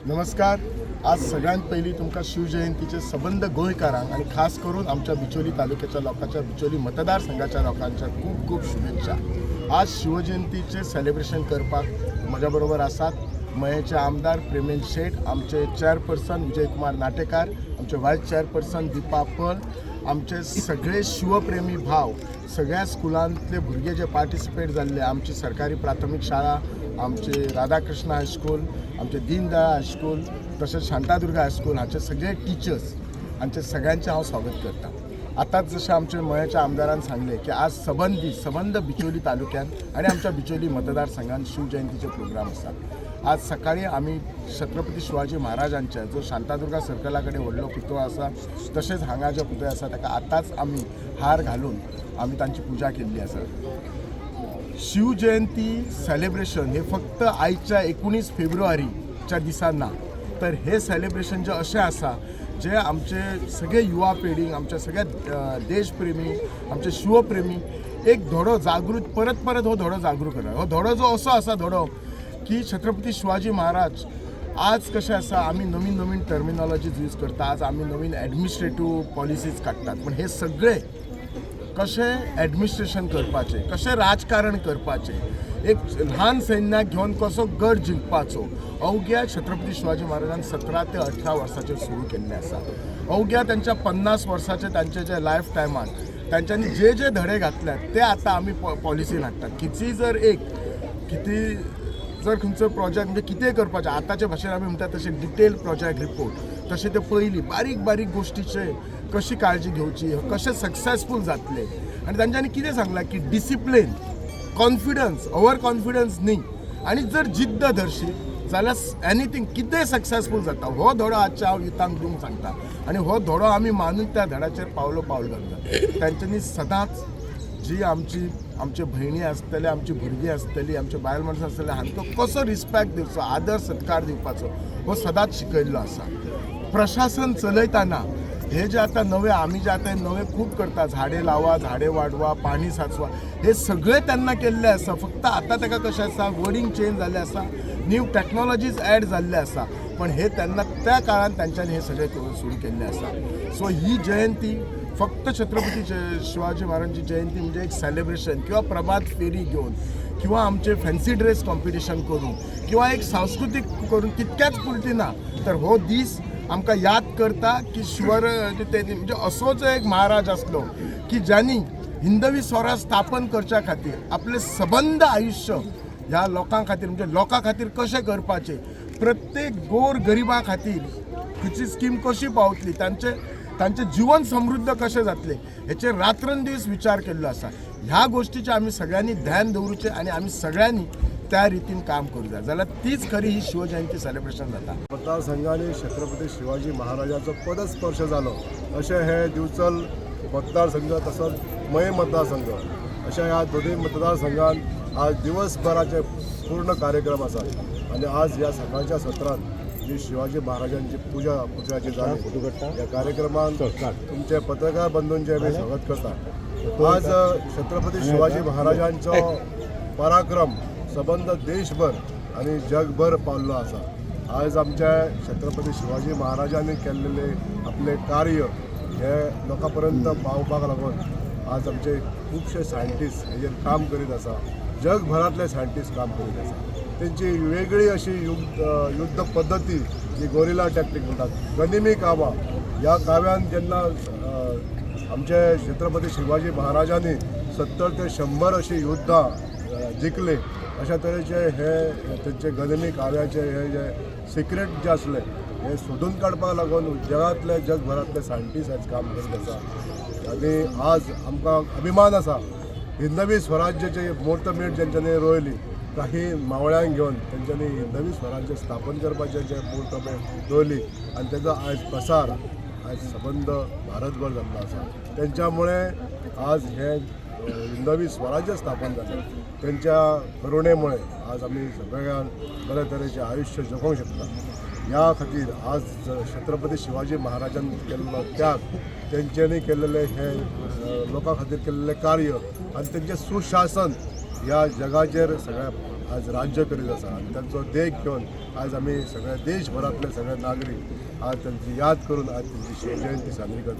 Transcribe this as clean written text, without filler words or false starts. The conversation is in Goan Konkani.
नमस्कार. आज सगळ्यांत पयलीं तुमकां शिवजयंतीचे सबंद गोंयकारांक आनी खास करून आमच्या बिचोली तालुक्याच्या लोकांच्या, बिचोली मतदारसंघाच्या लोकांच्या खूब खूब शुभेच्छा. आज शिवजयंतीचे सेलिब्रेशन करपाक म्हज्या बरोबर आसात मयेचे आमदार प्रेमेंद्र शेट, आमचे चेअरपर्सन विजयकुमार नाटेकार, आमचे वायस चेअरपर्सन दीपा पळ, आमचे सगळे शिवप्रेमी भाव, सगळ्या स्कुलांतले भुरगे जे पार्टिसिपेट जाल्ले, आमची सरकारी प्राथमीक शाळा, आमचे राधाकृष्ण हायस्कूल, आमचे दीनदयाळ हायस्कूल, तशेंच शांतादुर्गा हायस्कूल हाचे सगळे टिचर्स, हांचे सगळ्यांचें हांव स्वागत करता. आतांच जशें आमचे मयेच्या आमदारान सांगलें की आज सबंद दीस सबंद बिचोली तालुक्यात आनी आमच्या बिचोली मतदारसंघात शिवजयंतीचे प्रोग्राम आसात. आज सकाळी आमी छत्रपती शिवाजी महाराजांच्या जो शांतादुर्गा सर्कला कडेन व्हडलो पुतळो आसा, तशेंच हांगा जे पुतळे आसा ताका आतांच आमी हार घालून आमी तांची पुजा केल्ली आसा. शिवजयंती सेलिब्रेशन हे फक्त आयच्या 19 फेब्रुवारीच्या दिसा ना, तर हे सेलिब्रेशन जे अशें आसा जे आमचे सगळे युवा पिढीक, आमच्या सगळ्या देशप्रेमी, आमचे शिवप्रेमी एक धडो जागृत, परत परत हो धडो जागृत करता. हो धडो जो असो आसा धडो की छत्रपती शिवाजी महाराज आज कशें आसा, आमी नवीन नवीन टर्मिनॉलॉजीज यूज करता, आज आमी नवीन एडमिनिस्ट्रेटीव पॉलिसीज काडटात, पण हे सगळे कशें एडमिनिस्ट्रेशन करपाचें, कशें राजकारण करपाचें, एक ल्हान सैन्याक घेवन कसो गड जिखपाचो, अवघ्या छत्रपती शिवाजी महाराजान 17 ते 18 वर्साचेर सुरू केल्लें आसा. अवघ्या तांच्या 50 वर्साचे तांचे जे लायफ टायमान तांच्यांनी जे जे धडे घातल्यात ते आतां आमी पॉलिसीन हाडटात. किती जर एक किती जर खंयचो प्रोजेक्ट म्हणजे कितें करपाचें, आतांचे भाशेन आमी म्हणटा तशें डिटेल प्रोजेक्ट रिपोर्ट, तशें ते पयलीं बारीक बारीक गोश्टीचे कशी काळजी घेवची, कशें सक्सेसफूल जातले. आनी तांच्यांनी कितें सांगलां की डिसिप्लीन, कॉन्फिडन्स, ओवर कॉन्फिडन्स न्ही, आनी जर जिद्द धरशी जाल्यार एनीथींग कितें सक्सेसफूल जाता. हो धडो आजच्या हांव युथांक दिवंक सांगता आनी हो धडो आमी मानून त्या धड्याचेर पावलो पावल घालता. तांच्यांनी सदांच जी आमची आमचे भयणी आसतले, आमची भुरगीं आसतली, आमचे बायल मनशां आसतले, हांकां कसो रिस्पेक्ट दिवचो, आदर सत्कार दिवपाचो हो सदांच शिकयल्लो आसा. प्रशासन चलयतना हे जे आतां नवे आमी जे आतां नवे खूब करता, झाडे लावा, झाडे वाडवा, पाणी साचवा, हे सगळे तेन्ना केल्ले आसा. फक्त आतां ताका कशें आसा, वर्डींग चेंज जाल्लें आसा, न्यू टॅक्नॉलॉजीज एड जाल्ले आसा, पण हे तेन्ना त्या काळान तांच्यांनी हे सगळे सुरू केल्ले आसा. सो ही जयंती फक्त छत्रपती शिवाजी महाराजांची जयंती म्हणजे एक सेलिब्रेशन किंवा प्रभात फेरी घेवन किंवा आमचे फॅन्सी ड्रेस कॉम्पिटिशन करून किंवा एक सांस्कृतीक करून तितक्याच पुरती ना, तर हो दीस आमकां याद करता की शिवर ते म्हणजे असोच एक महाराज आसलो की ज्यांनी हिंदवी स्वराज स्थापन करच्या खातीर आपलें सबंद आयुश्य ह्या लोकां खातीर, म्हणजे लोकां खातीर कशें करपाचें, प्रत्येक गोर गरिबा खातीर खंयची स्कीम कशी पावतली, तांचे तांचें जिवन समृद्ध कशें जातलें हेचेर रात्रंदीस विचार केल्लो आसा. ह्या गोश्टीचें आमी सगळ्यांनी ध्यान दवरूचें आनी आमी सगळ्यांनी त्या रितीन काम करूं जाय, जाल्यार तीच खरी ही शिवजयंती सेलिब्रेशन जाता. मतदारसंघाने छत्रपती शिवाजी महाराजाचो पदस्पर्श जालो अशें हे दिवचल मतदारसंघ तसोच मये मतदारसंघ अशा ह्या दोनूय मतदारसंघात आज दिवसभराचे पूर्ण कार्यक्रम आसात. आनी आज ह्या सकाळच्या सत्रांत जी शिवाजी महाराजांची पुजा पुतळ्याची जाली, ह्या कार्यक्रमात तुमचे पत्रकार बंधूंचे मी स्वागत करता. आज छत्रपती शिवाजी महाराजांचो पराक्रम सबंद देशभर आनी जगभर पावल्लो आसा. आज आमच्या छत्रपती शिवाजी महाराजांनी केल्लेले आपले कार्य हे लोकां पर्यंत पावपाक लागून आज आमचे खुबशे सायंटिस्ट हेजेर काम करीत आसा. जगभरांतले सायंटिस्ट काम करीत आसा. तेंची वेगळी अशी युद्ध पद्दती जी गोरिला टॅक्टीक म्हणटात, गनिमी कावा, ह्या काव्यान जेन्ना आमचे छत्रपती शिवाजी महाराजांनी 70 ते 100 अशी युद्धां जिखली, अशा तरेचे हे तेंचे गनिमी काव्याचे हे जे सिक्रेट जे आसले हे सोदून काडपाक लागून जगांतले जगभरांतले सायंटिस्ट आज काम करीत आसा. आनी आज आमकां अभिमान आसा, हिंदवी स्वराज्याचे मुहूर्तमेढ जेंच्यांनी रोयली, काही मावळ्यांक घेवन तेंच्यांनी हिंदवी स्वराज्य स्थापन करपाचें जे मुहूर्तमेढ रोयली आनी तेजो आयज प्रसार आयज सबंद भारतभर जाल्लो आसा. तेंच्यामुळे आज हें हिंदवी स्वराज्य स्थापन जालें. तेंच्या करुणेमुळे आज आमी सगळ्यान बऱ्या तरेचें आयुश्य जगोंक शकता. ह्या खातीर आज छत्रपती शिवाजी महाराजान केल्लो त्याग, तेंच्यांनी केल्लें हें लोकां खातीर केल्लें कार्य आनी तेंचें सुशासन ह्या जगाचेर सगळ्या आज राज्य करीत आसा आनी तांचो देख घेवन आज आमी सगळ्या देशभरांतले सगळे नागरीक आज तांची याद करून आज तांची शिवजयंती साजरी करतात.